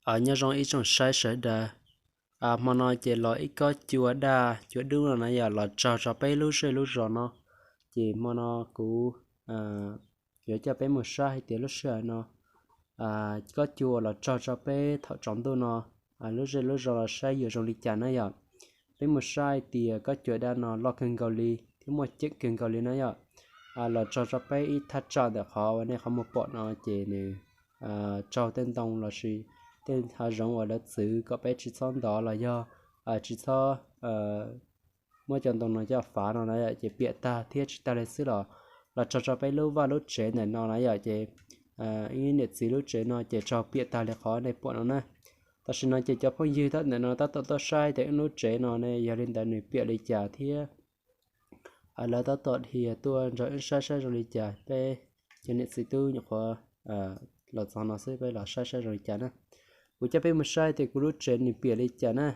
Nyob zoo ib tsoom saib sawv daws. Hmo no ces los ib kob cua daj cua dub no na yom, los tsaug rau peb lub zej lub zos no. Ces hmo no kuv yuav coj peb mus saib hais tias lub sij hawm no kob cua uas los tsaug rau peb thaum tsaus ntuj no, lub zej lub zos los saib yuav zoo li cas na yom. Peb mus saib hais tias kob cua daj no loj kawg nkaus li thiab muaj ceem kawg nkaus li na yom. Los tsaug rau peb ib thaj tsam ntawm qhov uas nej qhov muag pom no ces nws tsaug tej ntoo lossis tej hav zoov uas lawv txwv kom peb tsis txhob ntov los yog tsis txhob muab cov ntoo no coj fav no na yom, ces piam tag thiab tsis tag li xwb los, los tsaug rau peb lub vaj lub tsev ntawm no na yom, ces ib niam txiv lub tsev no ces tsaug piam tag li qhov nej pom no na. Tam sim no ces cov phooj ywg ntawm no tab tom tuaj saib tias wb lub tsev no ne, yog li ntawd nws piam li cas thiab lawv tab tom dhia tuaj nrog wb saib saib zoo li cas, peb cov niam txiv tub nyuam qhuav los txog no xwb, peb los saib saib zoo li cas na. Kuv coj peb mus saib tias kuv lub tsev nws piam li cas na.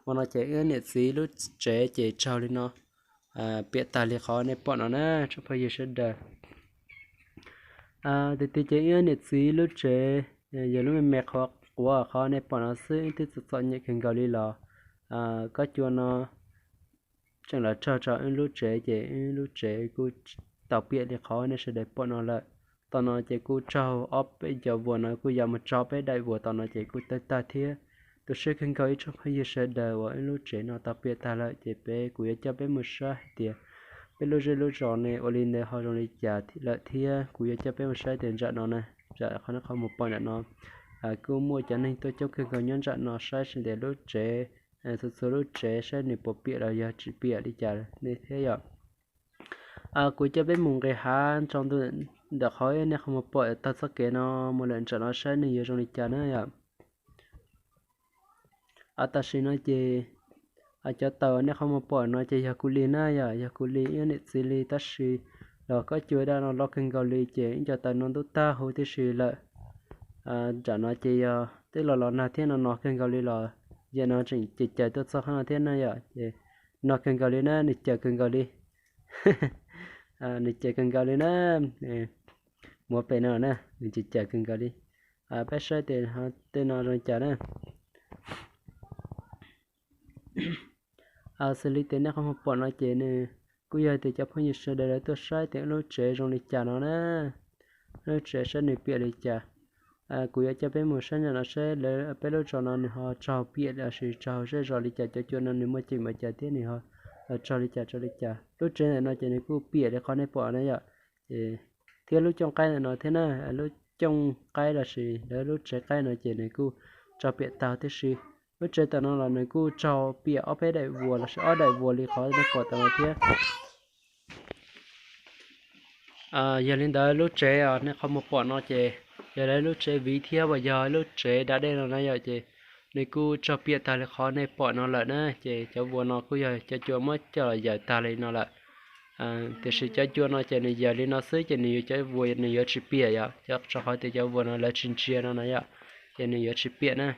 Hmo no ces wb niam txiv lub tsev ces tsaug li no, piam tag li qhov nej pom no na, tsoom phooj ywg sawv daws. Tiag tiag ces wb niam txiv lub tsev yog lub me me qhuav quav qhov nej pom no xwb, wb twb txom txom nyem kawg nkaus li los kob cua no tseem los tsaug rau wb lub tsev ces wb lub tsev kuj tau piam li qhov nej sawv daws pom no lawm. Tom no ces kuj tsaug ob peb cov vuas no kuj ya mus tso peb daim vuas tom no ces kuj tawg tag thiab. Tu siab kawg nkaus ib tsoom phooj ywg sawv daws uas wb lub tsev no tau piam tag lawm ces peb, kuv yuav coj peb mus saib hais tias peb lub zej lub zos ne ua li ntawd ho zoo li cas lawm thiab. Kuv yuav coj peb mus saib tias ntsam no na, ntsam qhov nej qhov mus pom ntsam no kuj muaj cov neeg tuaj coob kawg nkaus nyob ntsam no saib seb tias lub tsev, txhua txhua lub tsev saib nws puas piam los yog tsis piam li cas ne thiab yom. Kuv coj peb mus nqis hav tsaus ntuj ntawm qhov nej qhov mus pom taug txoj kev no mus lawm ntsam no saib nws yuav zoo li cas na yom. Tam sim no ces cov taws nej qhov mus pom no ces yog kuv li na yom, yog kuv li ib niam txiv li, tab sis los kob cua daj no loj kawg nkaus li ces ib co taws no ntub tag huv tib si lawm. Ntsam no ces yog twb los los nag thiab no no kawg nkaus li los, yam no tseem ces caws tuaj txog qhov no thiab na yom, ces no kawg nkaus li na, nws caws kawg nkaus li. Nws caws kawg nkaus li na, muab pem no na, nws ces caws kawg nkaus li. Peb saib tias tej no zoo li cas na. Xws li tias nej qhov muag pom no ces nws kuj yog tias cov phooj ywg sawv daws lawv tuaj saib tias wb lub tsev zoo li cas no na, lub tsev saib nws piam li cas. Kuv yuav coj peb mus saib ntsam no saib lawv peb lub zos no nws ho tsaug piam los sis tsaug zej zos li cas, cov cua no nws muaj ceem npaum cas thiab nws ho tsaug li cas tsaug li cas. Lub tsev ntawm no ces nws kuj piam li qhov nej pom na yom, thiab lub cooj qaib ntawm no thiab na, lub cooj qaib los sis lawv lub tsev qaib no ces nws kuj tsaug piam tag tib si. Lub tsev tam no los nws kuj tsaug piam ob peb daim vuas los sis ob daim vuas li qhov nej pom tam no thiab. Yog li ntawd lub tsev nej qhov muag pom no ces yog lawv lub tsev viv thiab uas yog lub tsev da dej no na yom, ces nws kuj tsaug piam tag li qhov nej pom no lawm na, ces cov vuas no kuj yog cov cua muab coj los yaws tag li no lawm. Tiam sis cov cua no ces nws yaws li no xwb ces nws yuav, cov vuas nws yuav tsis piam yom, rau qhov tias cov vuas no lawv tsis ntsia no na yom, ces nws yuav tsis piam na.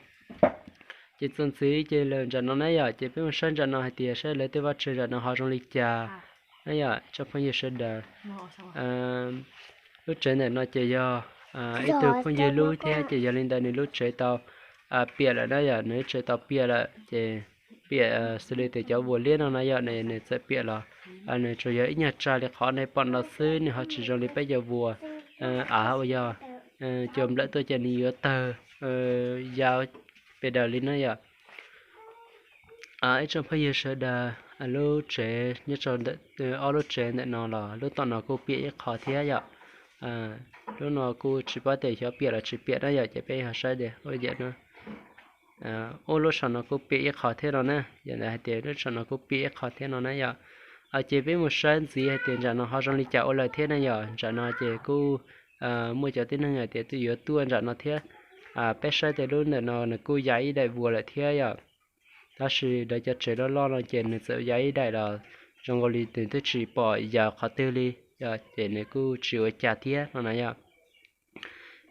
Ces txuas ntxiv ces lawm ntsam no na yom, ces peb mus saib ntsam no hais tias saib lawv tej vaj tse ntsam no ho zoo li cas na yom, tsoom phooj ywg sawv daws. Lub tsev ntawm no ces yog ib tug phooj ywg lub thiab ces yog li ntawd nws lub tsev tau piam lawm na yom, nws lub tsev tau piam lawm ces piam xws li tias cov vuas liab no na yom, nws txawm piam los nws tsuas yog ib nyuag tsa li qhov nej pom no xwb, nws ho tsis zoo li peb cov vuas av uas yog cua nplawm tuaj ces nws yuav tawg ya pes daws li na yom. Ib tsoom phooj ywg sawv daws, lub tsev nyob rau ntawm ob lub tsev ntawm no los lub tom no kuj piam ib qho thiab yom. Lub no kuj tsis paub tias xyov piam los tsis piam na yom, ces peb ho saib tias ua lub saum no kuj piam ib qho thiab no na, yog ntawd hais tias lub saum no kuj piam ib qho thiab no na yom. Ces peb mus saib ntxiv hais tias ntsam no ho zoo li cas ua lawm thiab na yom. Ntsam no ces kuj muaj cov tib neeg hais tias twb yuav tuaj ntsam no thiab. Peb saib tias lub ntawm no nws kuj ya ib daim vuas lawm thiab yom. Tab sis lawv cov tsev loj loj no ces nws txawm ya ib daim los zoo nkaus li nws twb tsis pom yaws qhov twg li, ces nws kuj tsis ua cas thiab no na yom.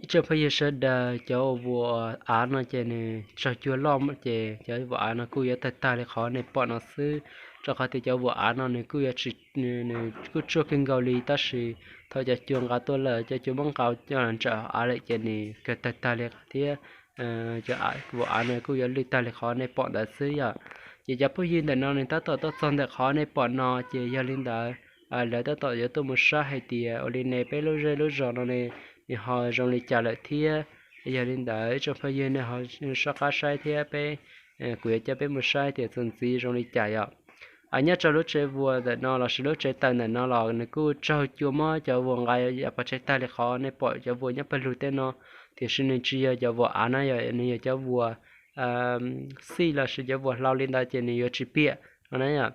Ib tsoom phooj ywg sawv daws, cov vuas av no ces nws tsaug cua loj ces cov vuas av no kuj yuav tawg tag li qhov nej pom no xwb, rau qhov tias cov vuas av no nws kuj yuav tsis, nws kuj tsuaj kawg nkaus li, tab sis thaum cov cua nqa tuaj lawm, cov cua muab nqa coj los ntsawm av lawm ces nws kawg tawg tag li thiab. cov vus av no kuj yuav lwj tag li qhov nej pom ntawd xwb yom. Ces cov phooj ywg ntawm no nws tab tom tuaj txog ntawm qhov nej pom no ces yog li ntawd lawv tab tom yuav tuaj mus saib hais tias ua li ne peb lub zej lub zos no ne nws ho zoo li cas lawm thiab. Yog li ntawd ib tsoom phooj ywg nej ho soj qab saib thiab peb, kuv yuav coj peb mus saib tias txuas ntxiv zoo li cas yom. Nyob rau lub tsev vuas ntawm no lossis lub tsev taws ntawm no los nws kuj raug cua muab cov vuas nqa yam pov tseg tag li qhov nej pom cov vuas nyob pawg lug tej no, tiam sis nws tsis yog cov vuas av na yom, nws yog cov vuas xij lossis cov vuas hlau li ntawd ces nws yuav tsis piam no na yom.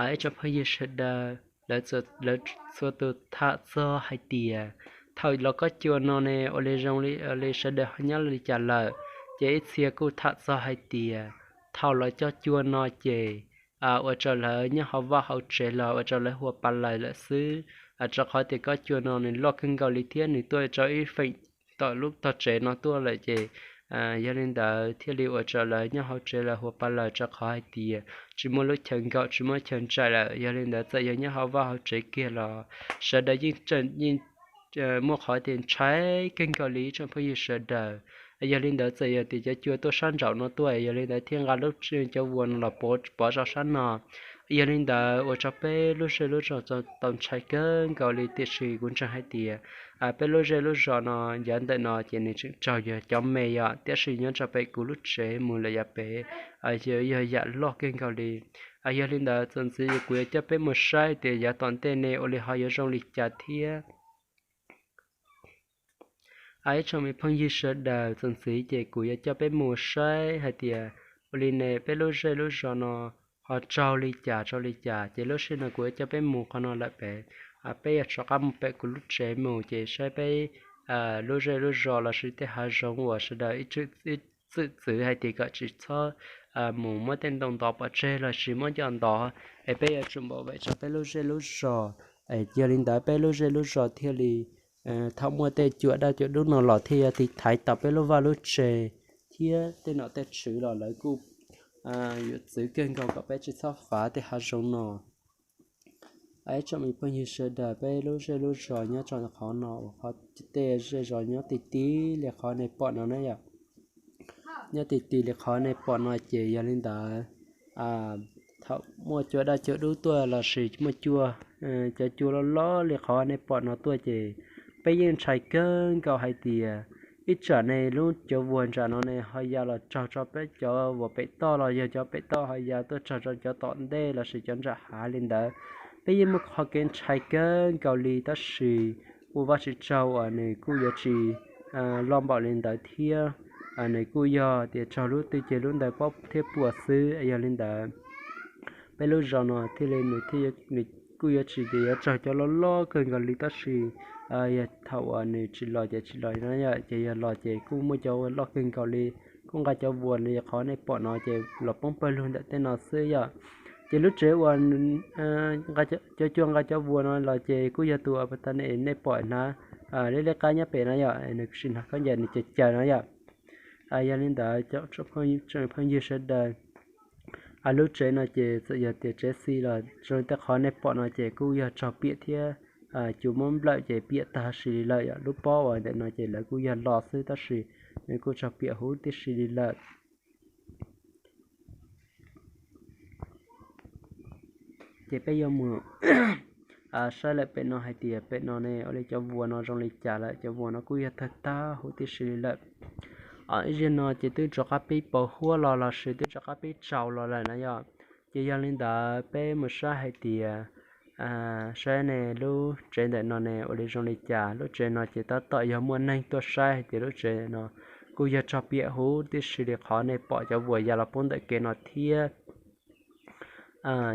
Ib tsoom phooj ywg sawv daws, lawv txhua tus tham txog hais tias thaum los kob cua no ne ua li zoo li sawv daws ho nyob li cas lawm, ces ib txhia kuj tham txog hais tias thaum los cog cua no ces ua rau lawv nyob hauv vaj hauv tsev los ua rau lawv hua pa lawg lawm xwb, rau qhov tias kob cua no nws loj kawg nkaus li thiab nws tuaj rau ib feem tom lub tog tsev no tuaj lawm ces yog li ntawd thiaj li ua rau lawv nyob hauv tsev lawv hua pa lawg rau qhov hais tias tsis muaj lub chaw nkaum tsis muaj chaw nraim lawm. Yog li ntawd txawm yog nyob hauv vaj hauv tsev kiag los sawv daws yeej muaj qhov tias ntshai kawg nkaus li ib tsoom phooj ywg sawv daws. Yog li ntawd txawm yog tias cov cua tuaj sab nraum no tuaj, yog li ntawd thiaj nqa lub cov vuas no los pov rau sab no. Yog li ntawd ua rau peb lub zej lub zos tau ntshai kawg nkaus li, tiam sis kuv ntseeg hais tias peb lub zej lub zos no yav ntawm no ces nws tseem raug yog cov me yom, tiam sis nyob rau pem kuv lub tsev mus lawm yav pem yog yam loj kawg nkaus li. Yog li ntawd txuas ntxiv kuv yuav coj peb mus saib tias yav tom ntej ne ua li ho yuav zoo li cas thiab. Ib tsoom me phooj ywg sawv daws, txuas ntxiv ces kuv yuav coj peb mus saib hais tias ua li ne peb lub zej lub zos no ho raug li cas raug li cas. Ces lub sij hawm no kuv yuav coj peb mus qhov no lawm pem, peb yuav rov qab mus pem kuv lub tsev mus ces saib peb lub zej lub zos lossis tej hav zoov uas sawv daws ib txwm txwv hais tias kom tsis txhob mus muab tej ntoo ntov pov tseg lossis muab coj ntov, es peb yuav tsum npau vem rau peb lub zej lub zos. Yog li ntawd peb lub zej lub zos thiaj li, thaum muaj tej cua daj cua dub no los thiaj yuav tiv thaiv tau peb lub vaj lub tsev thiab tej nom tej tswv los lawv kuj yuav txwv kawg nkaus kom peb tsis txhob fav tej hav zoov no. Ib tsoom me phooj ywg sawv daws, peb lub zej lub zos nyob rau qhov no uas qhov tej zej zos nyob ti ti li qhov nej pom no na yom. Nyob ti ti li qhov nej pom no ces yog li ntawd thaum muaj cua daj cua dub tuaj lossis muaj cua, cov cua loj loj li qhov nej pom no tuaj ces peb yeej ntshai kawg nkaus hais tias ib tsam ne lub cov vuas nram no ne ho ya los raug rau peb cov vuas pem toj los yog cov pem toj ho ya tuaj raug rau cov tom ntej lossis cov nram hav li ntawd. Peb yeej muaj qhov kev ntshai kawg nkaus li tab sis ua Vajtswv tsaug uas nws kuj yuav tsis loj npaum li ntawd thiab. Nws kuj yog tias raug lub twg ces lub ntawd paub thiab puas xwb. Yog li ntawd peb lub zos no thiaj li nws kuj yuav tsis tias yuav raug cov loj loj kawg nkaus li tab sis yog thaum uas nws tsis los ces tsis los no yom, ces yog los ces kuj muaj cov loj kawg nkaus li, kuj nqa cov vuas li qhov nej pom no ces los poob pawg lug ntawm tej no xwb yom. Ces lub tsev uas cov cua nqa cov vuas no los ces kuj yog tus uas pab ta ne nej pom hnav liab liab qab nyob pem no yom, nws kuj sim hnav khaub ncaws nws caws caws no yom. Yog li ntawd cov phooj ywg sawv daws, lub tsev no ces txawm yog tias tsev xi los zoo tej qhov nej pom no ces kuj yog raug piam thiab cua muab nplawm ces piam tag si li lawm yom. Lub pob uas ntawm no ces lawv kuj yog los xwb tab sis nws kuj raug piam huv tib si li lawm. Ces peb yuav mus saib lawm pem no hais tias pem no ne ua li cov vuas no zoo li cas lawm. Cov vuas no kuj yog tawg tag huv tib si li lawm. Ib zaug no ces twb rov qab pib pauv huab los lossis twb rov qab pib tsaus los lawm na yom. Ces yog li ntawd peb mus saib hais tias, saib ne lub tsev ntawm no ne ua li zoo li cas. Lub tsev no ces tab tom yog muaj neeg tuaj saib hais tias lub tsev no kuj yog raug piam huv tib si li qhov nej pom cov vuas ya los poob ntawm kev no thiab.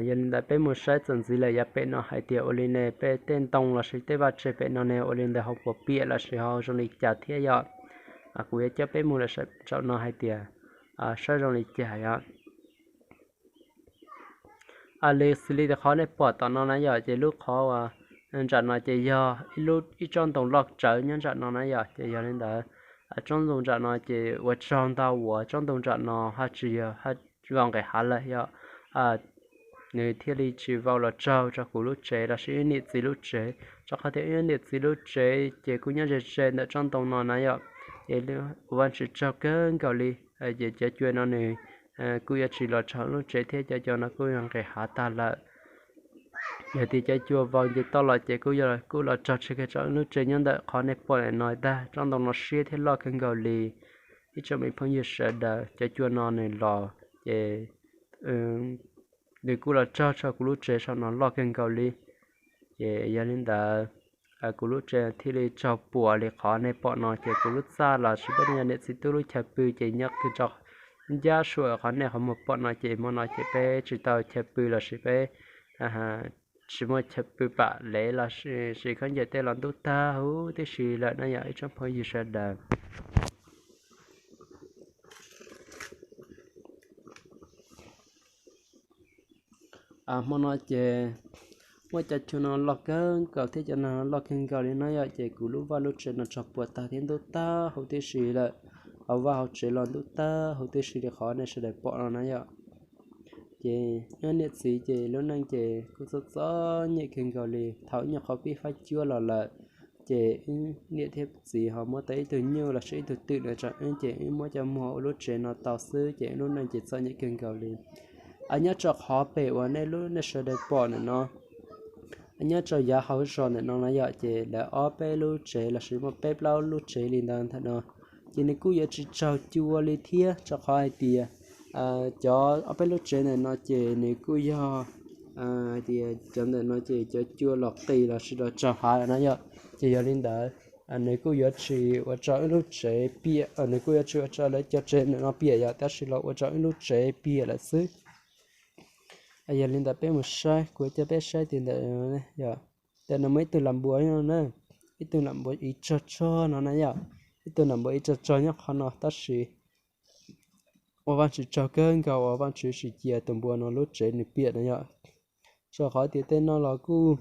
Yog li ntawd peb mus saib txuas ntxiv lawm yav pem no hais tias ua li ne peb tej ntoo lossis tej vaj tse pem no ne ua li ntawd ho puas piam lossis ho zoo li cas thiab yom. Kuv yuav coj peb mus lawm saum no hais tias saib zoo li cas yom. Li xws li tias qhov nej pom tom no na yom, ces lub qhov uas nram no ces yog ib lub ib tsob ntoo loj tsawv nyob nram no na yom. Ces yog li ntawd tsob ntoo nram no ces ua tsaug ntau uas tsob ntoo nram no haj tsis yog vau nqes hav lawm yom. Nws thiaj li tsis vau los tsaug rau kuv lub tsev lossis wb niam txiv lub tsev, rau qhov tias wb niam txiv lub tsev ces kuj nyob ze ze ntawm tsob ntoo no na yom. Ces ua Vajtswv tsaug kawg nkaus li, ces cov cua no nws kuj yuav tsis los raug lub tsev thiab, cov cua no kuj yuav nqis hav tag lawm. Yog tias cov cua vau nce toj los ces kuj yog kuj los raug tsis kawg rau wb lub tsev nyob ntawm qhov nej pom ntawm no tag. Tsob ntoo no siab thiab loj kawg nkaus li. Ib tsoom me phooj ywg sawv daws, cov cua no nws los ces nws kuj los raug rau kuv lub tsev saum no loj kawg nkaus li. Ces yog li ntawd, kuv lub tsev thiaj li raug puas li qhov nej pom no, ces kuv lub txaj los sis peb yog niam txiv tub lub chaw pw ces nyob kawg rau ncab suam qhov nej qhov muag pom no, ces hmo no ces peb tsis tau chaw pw los sis peb tsis muaj chaw pw pam lev los sis khaub ncaws tej los ntub tag huv tib si lawm na yom ib tsoom phooj ywg sawv daws. Hmo no ces muaj cov cua no loj kawg nkaus thiab cov no loj kawg nkaus li no yom, ces kuv lub vaj lub tsev no raug puas tag thiab ntub tag huv tib si lawm. Hauv vaj hauv tsev los ntub tag huv tib si li qhov nej sawv daws pom no na yom. Ces nyob niam txiv ces lub neej ces kuj txom txom nyem kawg nkaus li. Thaum ib nyuag qhov pib fab cuab los lawm, ces wb niam thiab txiv ho muab tau ib tug nyuj los sis ib tug twm no rau wb, ces wb muab coj muag ua lub tsev no tau xwb, ces wb lub neej ces txom nyem kawg nkaus li. Nyob rau qhov pem uas nej lub nej sawv daws pom ntawm no, nyob rau yav hauv zos ntawm no na yom, ces lawv ob peb lub tsev los sis muaj peb plaub lub tsev li ntawd ntawm no, ces nws kuj yuav tsis raug cua li thiab, rau qhov hais tias cov ob peb lub tsev ntawm no ces nws kuj yog hais tias cov ntawm no ces cov cua los qis los sis los raug hav lawm na yom. Ces yog li ntawd, nws kuj yuav tsis ua rau wb lub tsev piam, nws kuj yuav tsis ua rau lawv cov tsev ntawm no piam yom, tab sis los ua rau wb lub tsev piam lawm xwb. Yog li ntawd peb mus saib, kuv coj peb saib tias ntawm, yog ntawm no muaj ib tug lam npua no na, ib tug lam npua iv tsog tsog no na yom, ib tug lam npua iv tsog tsog nyob qhov no tab sis ua Vajtswv tsaug kawg nkaus uas Vajtswv tsis cia tus npua no lub tsev nws piam na yom. Rau qhov tias tej no los kuj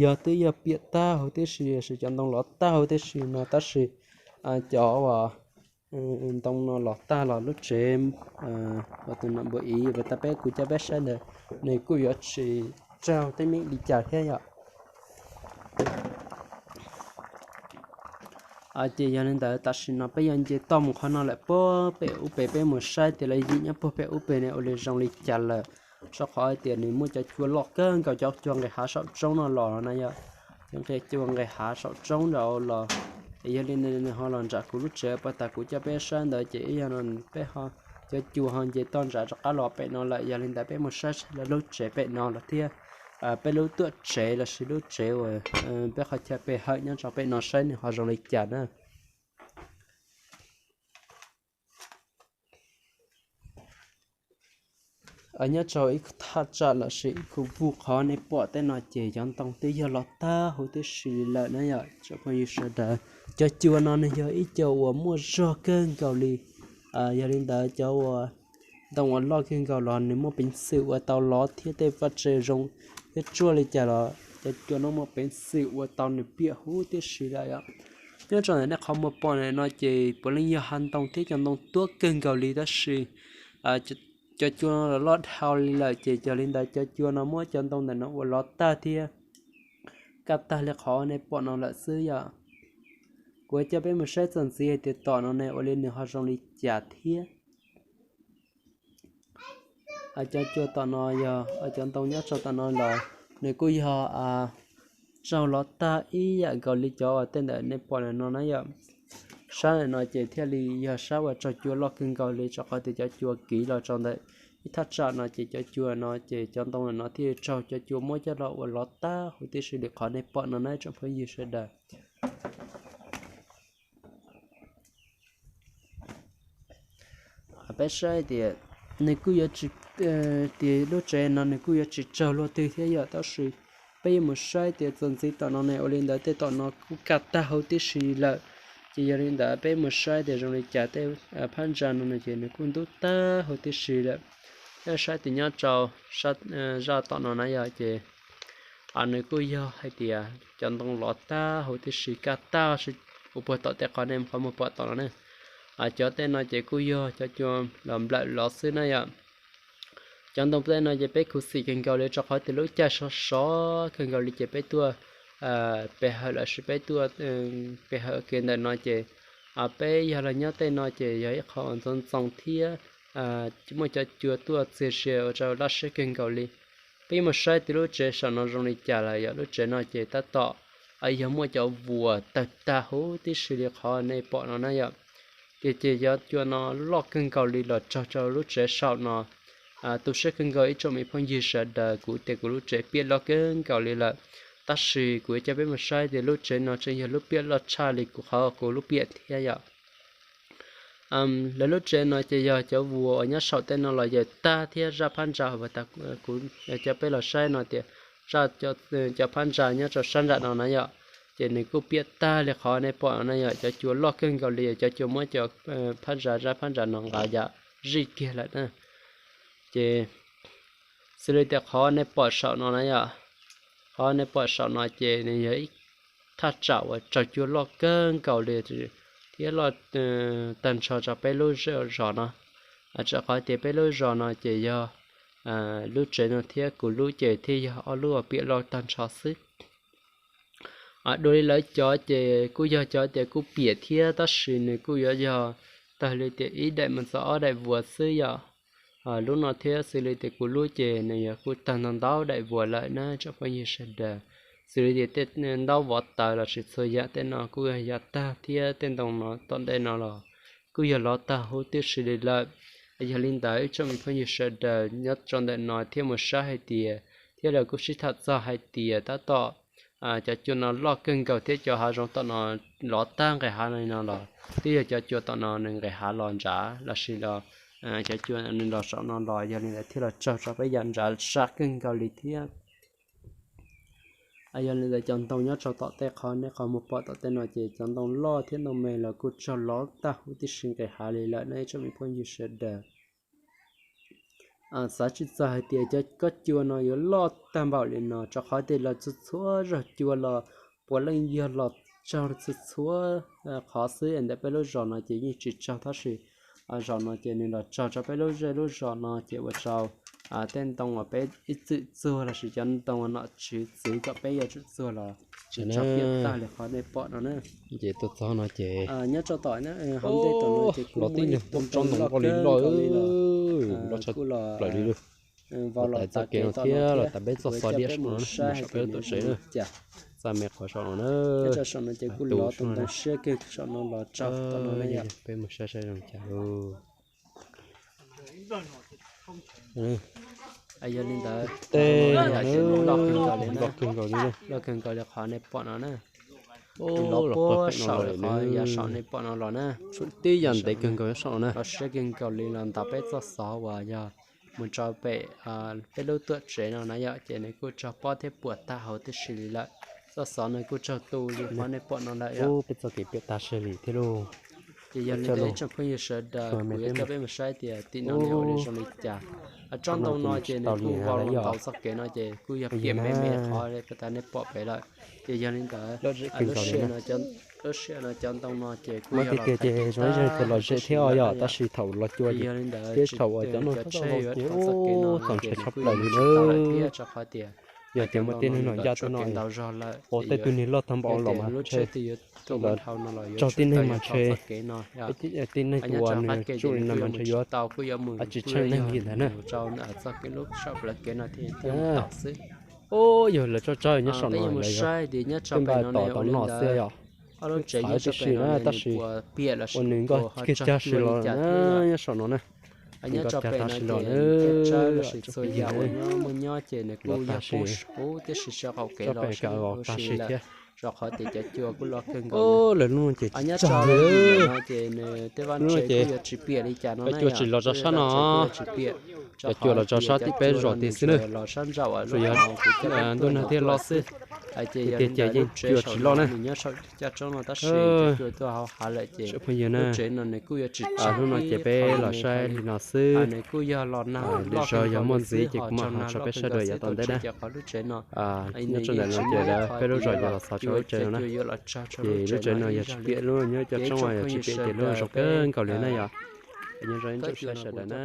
yog twb yog piam tag huv tib si, sis cov ntoo lov tag huv tib si no tab sis cov uas ntoo no los tag los lub tsev uas tus lam npua iv uas tau peb kuv coj peb saib ntawd, nws kuj yuav tsis raug teeb meem li cas thiab yom. Ces yog li ntawd tam sim no peb yuav nce toj mus qhov no lawm, puag pem ub pem peb mus saib tias lawv yim nyob puag pem ub pem ne ua li zoo li cas lawm. Rau qhov hais tias nws muaj cov cua loj kawg nkaus, cov cua nqis hav saum roob no los na yom. Cov nqe cua nqis hav saum roob nraud los, es yog li ntawd nws ho los nram kuv lub tsev, puag ta kuv coj peb saib ntawd ces ib yam no peb ho, cov cua ho nce toj nram rov qab los pem no lawm. Yog li ntawd peb mus saib lawv lub tsev pem no los thiab, peb lub tuam tsev los sis lub tsev uas peb qhov chaw pe hawm nyob rau pem no saib nws ho zoo li cas na. Nyob rau ib thaj tsam los sis ib khu vuj qhov nej pom tej no ces cov ntoo twb yog los tag huv tib si lawm na yom tsoom phooj ywg sawv daws. Cov cua no nws yog ib co uas muaj zog kawg nkaus li. Yog li ntawd cov uas ntoo uas loj kawg nkaus los nws muaj peev xwm ua tau lov thiab tej vaj tse zoo thiab tsuaj li cas los cov cua no muaj peev xwm ua tau nws piam huv tib si lawm yom. Nyob rau ntawm nej qhov muag pom ntawm no ces puav leej yog hav ntoo thiab cov ntoo tuab kawg nkaus li tab sis cov cua no los loj dhau li lawm ces yog li ntawd cov cua no muab cov ntoo ntawm no ua lov tag thiab kaj tag li qhov nej pom no lawm xwb yom. Kuv coj peb mus saib txuas ntxiv hais tias tom no ne ua li nws ho zoo li cas thiab. Cov cua tom no yog cov ntoo nyob rau tom no los nws kuj yog raug lov tag ib yam nkaus li cov uas tej ntawm nej pom ntawm no na yom. Sab ntawm no ces thiaj li yog sab uas raug cua loj kawg nkaus li rau qhov tias cov cua kiv los rau ntawm ib thaj tsam no ces cov cua no ces cov ntoo ntawm no thiaj li raug cov cua muab coj los ua lov tag huv tib si li qhov nej pom no na tsoom phooj ywg sawv daws. Peb saib tias nws kuj yuav tsis, tias lub tsev no nws kuj yuav tsis raug luag twg thiab yom tab sis peb yuav mus saib tias txuas ntxiv tom no ne ua li ntawd tej tom no kuj kaj tag huv tib si lawm. Ces yog li ntawd peb mus saib tias zoo li cas tej phab ntsa no no ces nws kuj ntub tag huv tib si lawm. Peb saib tias nyob rau zaj tom no na yom ces nws kuj yog hais tias cov ntoo lov tag huv tib si kaj tag ua puag tom tej qhov nej qhov muag pom tom no ne. Cov tej no ces kuj yog cov cua los nplawm lov xwb na yom. Cov ntoo tej no ces peb khuv xim kawg nkaus li rau qhov tias lub caij sov sov kawg nkaus li ces peb tuaj pe hawm los sis peb tuaj pe hawm kev ntawm no ces Peb yog los nyob tej no ces yog ib qho ntxoov ntxoo thiab muaj cov cua tuaj txias sia ua rau laj siab kawg nkaus li. Peb mus saib tias lub tsev saum no zoo li cas lawm yom. Lub tsev no ces tab tom yog muaj cov vuas tawg tag huv tib si li qhov nej pom no na yom. Ces ces cov cua no loj kawg nkaus li los txog rau lub tsev saum no. Tu siab kawg nkaus ib tsoom me phooj ywg sawv daws, kuv tias kuv lub tsev piam loj kawg nkaus li lawm, tab sis kuv yuav coj peb mus saib tias lub tsev no tseem yog lub piam loj tshaj li kuv qhov kuv lub piam thiab yom. Lawv lub tsev no ces yog cov vuas uas nyob saum tej no los yaws tag thiab zaj phab ntsa uas kuv coj peb los saib no tias zaj cov phab ntsa nyob rau sab nram no na yom. Ces nws kuj piam tag li qhov nej pom no na yom, cov cua loj kawg nkaus li, cov cua muab cov phab ntsa, zaj phab ntsa no nqa yam zij kiag lawm na. Ces xws li tias qhov nej pom saum no na yom, qhov nej pom saum no ces nws yog ib thaj tsam uas raug cua loj kawg nkaus li thiab loj tag nrho rau peb lub zos no. Rau qhov tias peb lub zos no ces yog lub tsev no thiab kuv lub ces thiaj yog ob lub uas piam loj tag nrho xwb. Dua li lawv cov ces kuj yog cov tias kuj piam thiab, tab sis nws kuj yuav yog tag li tias ib daim mus txog ob daim vuas xwb yom. Lub no thiab xws li tias kuv lub ces nws yog kuj tag ntau ntau daim vuas lawm na tsoom phooj ywg sawv daws. Xws li tias tej ntaub vov taws lossis txhua yam tej no kuj yog tag thiab tej ntoo no tom ntej no los kuj yog lov tag huv tib si li lawm. Yog li ntawd ib tsoom me phooj ywg sawv daws nyob rau ntawm no thiaj mus saib hais tias, thiab lawv kuj sib tham txog hais tias tab tom cov cua no loj kawg nkaus thiab cov hav zoov tom no lov tag nqes hav li no los twb yog cov cua tom no nws nqes hav los nrad lossis los cov cua nws los saum no los, yog li ntawd thiaj los raug rau peb yam nrad sab kawg nkaus li thiab. Yog li ntawd cov ntoo nyob rau tom tej qhov nej qhov mus pom tom tej no ces cov ntoo loj thiab ntoo me los kuj raug lov tag huv tib si nqes hav li lawm na ib tsoom me phooj ywg sawv daws. Xav tsis txog hais tias cov kob cua no yuav loj tag npaum li no, rau qhov tias los txhua txhua zaug cua los puav leej yog los raug txhua txhua qhov xwb. Ntawm peb lub zos no ces yeej tsis raug, tab sis zaum no ces nws los raug rau peb lub zej lub zos no ces ua rau tej ntoo uas peb ib txwm txuag lossis cov ntoo nom tswv txwv kom peb yuav tsum txuag los tsis raug piam tag li qhov nej pom no na. Ces tuaj txog no ces nyob rau tom hauv ntej tom no ces kuj muaj ib tsob ntoo loj kawg nkaus li los kuj los vau los tas kev no thiab los tas peb txoj xov diam saum no na, saum peb lub tuam tsev na. Txaj me qhov saum no na. Nyob rau saum no ces kuj lov tau ntoo siab kawg saum no los txog tom no na yom. Peb mus saib saib zoo cas. Yog li ntawd tej loj kawg nkaus li, loj kawg nkaus li qhov nej pom no na. Lov puag saum li qhov yav saum nej pom no los na. Tib yam ntev kawg nkaus saum no na. Lov siab kawg nkaus li los ntaus peb txoj xov uas yog mus rau pem peb lub tuam tsev no na yom, ces nws kuj raug pob thiab puas tag huv tib si li lawm. Txoj xov nws kuj raug tu li qhov nej pom no lawm yom. Peb txoj kev piam tag siab li thiab lauj. Ces yog li ntawd ib tsoom phooj ywg sawv daws, kuv yuav coj peb mus saib tias tim no nws ua li zoo li cas. Tsob ntoo no ces nws kuj vau los ntaus txoj kev no ces kuj yog piam me me qhov tas nej pom pem lawm. Ces yog li ntawd lub sij hawm no cov ntoo no ces kuj yog los tiag ces zoo ib zag los zem thiab yom, tab sis thaum los cua ces thiab thaum uas cov no tsheb yuav dhau txoj kev no ces nws kuj yuav mus tsis tau lawm thiab, rau qhov tias yog tias muaj tej neeg los ncaj tuaj no ntau zog lawm, ua tej tug niag loj tag npaum los mas ntshe lub tsheb twb yuav tuaj mus dhau no los yuav tsum tau yog dhau txoj kev no. Tib neeg uas nws tsuj li no mas ntshe yuav tsis tsheej neeg li ntawd na. Rau txoj kev lub saum plawv kev no thiaj mus tom xwb. Ub, yog lawv tsob tsawb nyob saum no lawv yog tej npaj tom tom no xwb yom. Xav tib si na, tab sis ua nws nkoj kiag cag si los na, nyob saum no na. Nkoj cag tag si los na. Txhua yam uas nyob muaj nyob ces nws kuj yog poob huv tib si sab qaum kev los tag si thiab. Rau qhov tias cov cua kuj loj kawg nkaus. Lawv lub no ces tsis tsag li. Ces nws tej vaj tse kuj yuav tsis piam li cas no, cov cua tsis los rau sab no. Cov cua los rau sab tim peb zos tid xwb na. Tsuas yog ntuj nag thiaj loj xwb. Tiag tiag ces yeej cua tsis loj na. Nyob saum caj tsob no tab sis cov cua tuaj hauv hav lawm ces lub tsev no nws kuj yuav tsis tsag. Hnub no ces peb los saib li no xwb. Nws kuj yog los nag loj kawg nkaus li xwb, ho tsaug nag loj kawg nkaus xwb, tus tsev cov qhov lub tsev no nyob rau ntawm no ces peb lub zos yuav los xav tso lub tsev no na. Ces lub tsev no yog tsis piam, lub nyob cov tsob uas yog tsis piam ces lub zoo kawg nkaus li na yom. Nyob zoo ib ntsis saib sawv daws na.